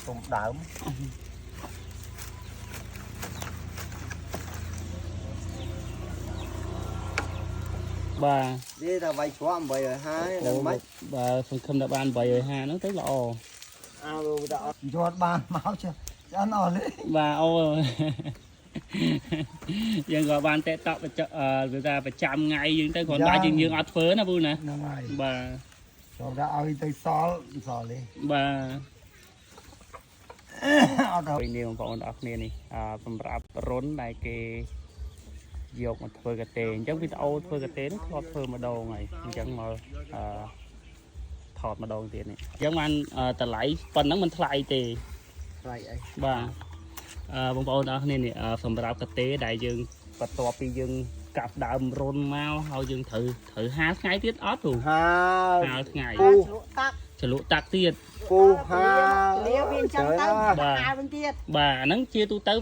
ទុំដើម បាទ នេះថាវាយជ្រក់850នឹងមិន បើសង្ឃឹមថាបាន850ហ្នឹងទៅល្អ អើតែអត់យកបានមកចេះឆ្អិនអស់លេ បាទអូ យើងក៏បានតេតក់ប្រចាំវាថាប្រចាំថ្ងៃយើងទៅគ្រាន់តែយើងអត់ធ្វើណាពូណា ហ្នឹងហើយ បាទ ចូលថាឲ្យទៅសល់សល់ទេ បាទ អត់ទៅ ពេលនេះបងប្អូនទាំងអស់គ្នានេះសម្រាប់រុនដែលគេយកមកធ្វើកាតេអញ្ចឹងវីដេអូធ្វើកាតេនេះធ្លាប់ធ្វើម្ដងហើយអញ្ចឹងមកអឺថតម្ដងទៀតនេះអញ្ចឹងបានតម្លៃប៉ុណ្ណឹងមិនថ្លៃទេ ថ្លៃអី បាទបងប្អូនទាំងអស់គ្នានេះសម្រាប់កាតេដែលយើងបន្ទាប់ពីយើងកាប់ដើមរុនមកហើយយើងត្រូវ50ថ្ងៃទៀតអត់ទូ ហា 50ថ្ងៃ ពូ ជ្រក់តាក់ ជ្រលក់តាក់ទៀត ពូហា លាវាអញ្ចឹងទៅ បាទ ហាវិញទៀត បាទអាហ្នឹងជាទូទៅ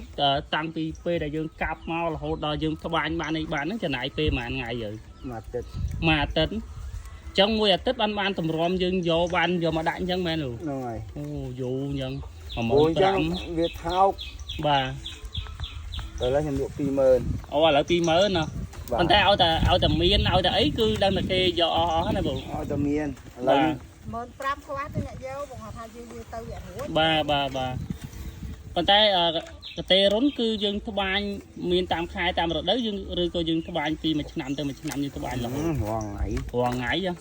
តាំងពីពេលដែលយើងកាប់មករហូតដល់យើងត្បាញបានអីបានហ្នឹងចំណាយពេលប្រហែលថ្ងៃទៅ មកទឹក មួយអាទិត្យអញ្ចឹងមួយអាទិត្យបានបានតម្រាំយើងយកបានយកមកដាក់អញ្ចឹងមែនទេ ហ្នឹងហើយ អូយូរអញ្ចឹង ពូអញ្ចឹង 15000 វាថោក បាទ ឥឡូវខ្ញុំលក់20000 អូឥឡូវ20000ណា បាទ ប៉ុន្តែឲ្យតែឲ្យតែមានឲ្យតែអីគឺដឹងតែគេយកអស់អស់ណាបង ឲ្យតែមានឥឡូវ 15000ខ្លះទៅអ្នកយកបងថាយើងវាទៅវារួច បាទបាទបាទប៉ុន្តែកាតេរុនគឺយើងត្បាញមានតាមខែតាមរដូវយើងឬក៏យើងត្បាញពីមួយឆ្នាំទៅមួយឆ្នាំយើងត្បាញរហូត រងថ្ងៃ រាល់ថ្ងៃចឹង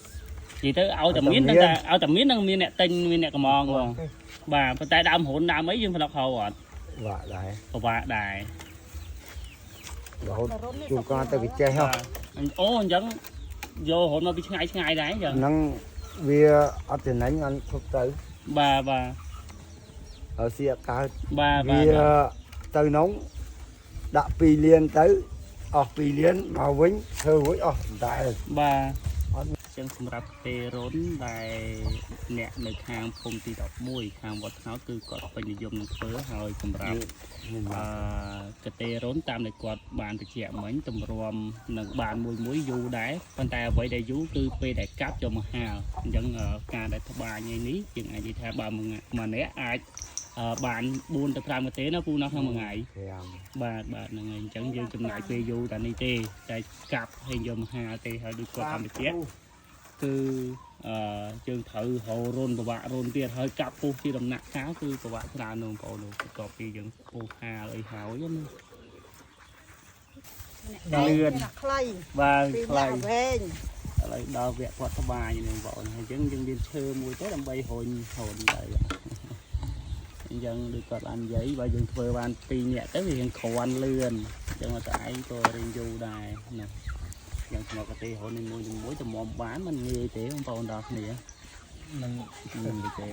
និយាយទៅឲ្យតែមាននឹងតែឲ្យតែមាននឹងមានអ្នកទិញមានអ្នកកំងបងបាទប៉ុន្តែដើមរុនដើមអីយើងផ្លុកហៅអត់ បាក់ដែរ ពិបាកដែរ រហូតជួនកាលទៅគេចេះហ៎ បាទអូអញ្ចឹងយករុនមកពីឆ្ងាយឆ្ងាយដែរអញ្ចឹង ហ្នឹងវាអត់ចំណេញអត់ឈប់ទៅ បាទបាទ ហើយស៊ីអត់កើត បាទបា វា ទ ទៅនងដាក់2លានទៅអស់2លានមកវិញធ្វើរួចអស់តែ បាទ អត់ អញ្ចឹងសម្រាប់ទេរុនដែលអ្នកនៅខាងភូមិទី11ខាងវត្តថ្នោតគឺគាត់ពេញនិយមនឹងធ្វើហើយសម្រាប់ អឺកតេរុនតាមដែលគាត់បានបញ្ជាក់មិញតម្រាំនឹងបានមួយមួយយូរដែរប៉ុន្តែអ្វីដែលយូរគឺពេលដែលកាប់យកមកហាលអញ្ចឹងការដែលត្បាញឯនេះយើងអាចនិយាយថាបើមួយម្នាក់អាចបាន4ទៅ5កតេណាពូណោះក្នុងមួយថ្ងៃ 5 បាទបាទហ្នឹងហើយអញ្ចឹងយើងចំណាយពេលយូរតែនេះទេតែកាប់ហើយយកមកហាលទេហើយដូចគាត់បានបញ្ជាក់គឺអឺយើងត្រូវរោរុនពិបាករុនទៀតហើយកាប់ពុះជាដំណាក់កាលគឺពិបាកច្រើនណាស់បងប្អូននោះបន្ទាប់ពីយើងពុះហាលអីហើយណា លឿនខ្លី បាទ ពី ខ្លៃ អ្នកវែង ឥឡូវដល់វគ្គគាត់ត្បាញនេះបងប្អូនហើយអញ្ចឹងយើងមានឈើមួយទៅដើម្បីរុញរុញទៅអញ្ចឹងដូចគាត់បាននិយាយបើយើងធ្វើបាន2នាក់ទៅវារៀងគ្រាន់លឿនអញ្ចឹងមកតែឯងក៏រៀងយូរដែរណាយ៉ាងក្នុងកទេរុននេះមួយមួយតម្រាំបានមិនងាយទេបងប្អូនដល់គ្នា នឹង មិនងាយទេ